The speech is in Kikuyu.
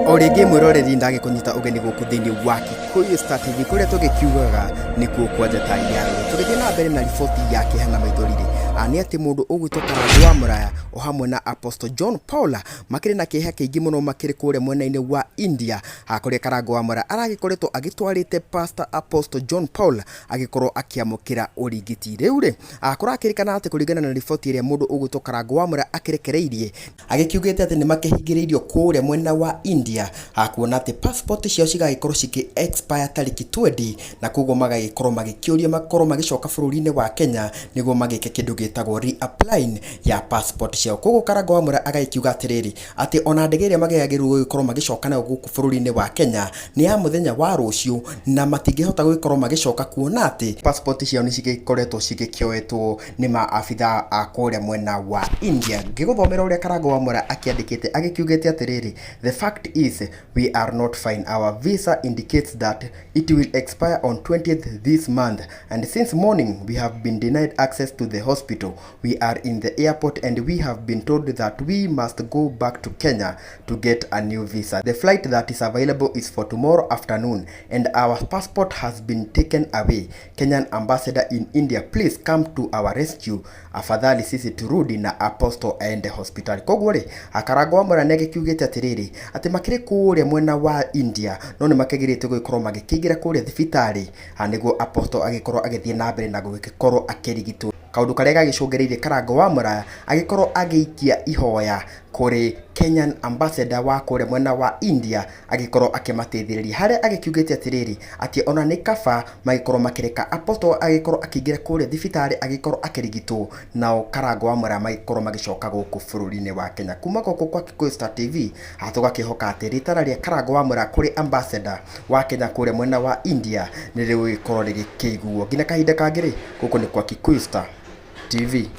O rĩngĩ mwĩroreri, ndagĩkũnyita ũgeni gũkũ thĩinĩ wa Kikuyu Star TV, kũrĩa tũgĩkiugaga nĩkuo kwa njata ya rũĩ. Tũgĩthiĩ na mbere na riboti ya kĩeha na maithori rĩ, nĩ atĩ mũndũ ũgwĩtwo Karangũ wa Mũraya o hamwe na Apostle John Paula makĩrĩ na kĩeha kĩingĩ mũno, makĩrĩ kũrĩa mwena-inĩ wa India, kũrĩa Karangũ wa Mũraya aragĩkoretwo agĩtwarĩte Pastor Apostle John Paul agĩkorwo akĩamũkĩra ũrigiti. Rĩu rĩ, kũrakĩrĩkana atĩ kũringana na riboti ĩrĩa mũndũ ũgwĩtwo Karangũ wa Mũraya akĩrekereirie, agĩkiugĩte atĩ nĩ makĩhingĩrĩirio kũrĩa mwena wa India, kuona atĩ passport ciao cigagĩkorwo cikĩ expire tarĩki 20, na koguo magagĩkorwo magĩkĩũrio makorwo magĩcoka bũrũri-inĩ wa Kenya nĩguo magĩke kĩndũ gĩtagwo reapplying ya passport ciao. Koguo Karangũ wa Mũraya agagĩkiuga atĩrĩrĩ, atĩ ona ndege ĩrĩa magĩagĩrĩirwo gũgĩkorwo magĩcoka nayo gũkũ bũrũri-inĩ wa Kenya nĩ ya mũthenya wa rũciũ, na matingĩhota gũgĩkorwo magĩcoka kuona atĩ passport ciao nĩ cigĩkoretwo cigĩkĩoetwo nĩ maabithaa a kũrĩa mwena wa India. Ngĩgũthomera ũrĩa Karangũ wa Mũraya akĩandĩkĩte, agĩkiugĩte atĩrĩrĩ, "The fact is we are not fine. Our visa indicates that it will expire on 20th this month, and since morning we have been denied access to the hospital. We are in the airport and we have been told that we must go back to Kenya to get a new visa. The flight that is available is for tomorrow afternoon and our passport has been taken away. Kenyan ambassador in India, please come to our rescue. Afadhali sisi turudi na Apostle aende hospitali." Koguo rĩ, Karangũ wa Mũraya nĩ agĩkiugĩte atĩrĩrĩ, atĩ makĩrĩ kũrĩa mwena wa India no nĩ makĩgirĩtio gũgĩkorwo magĩkĩingĩra kũrĩa thibitarĩ, nĩguo Apostle agĩkorwo agĩthiĩ na mbere na gũgĩkorwo akĩrigitwo. Kaũndũ karĩa gagĩcũngĩrĩirie Karangũ wa Mũraya agĩkorwo agĩikia ihoya kũrĩ Kenyan ambassador wa kũrĩa mwena wa India agĩkorwo akĩmateithĩrĩria, harĩa agĩkiugĩte atĩrĩrĩ, atĩ ona nĩ kaba magĩkorwo makĩreka Apostle agĩkorwo akĩingĩra kũrĩa thibitarĩ agĩkorwo akĩrigitwo, nao Karangũ wa Mũraya magĩkorwo magĩcoka gũkũ bũrũri-inĩ wa Kenya. Kuma gũkũ kwa Kikuyu Star TV, tũgakĩhoka atĩ rĩtana rĩa Karangũ wa Mũraya kũrĩ ambassador wa Kenya kũrĩa mwena wa India nĩ rĩgũgĩkorwo rĩgĩkĩiguo. Nginya kahinda kangĩ rĩ, gũkũ nĩ kwa Kikuyu Star TV.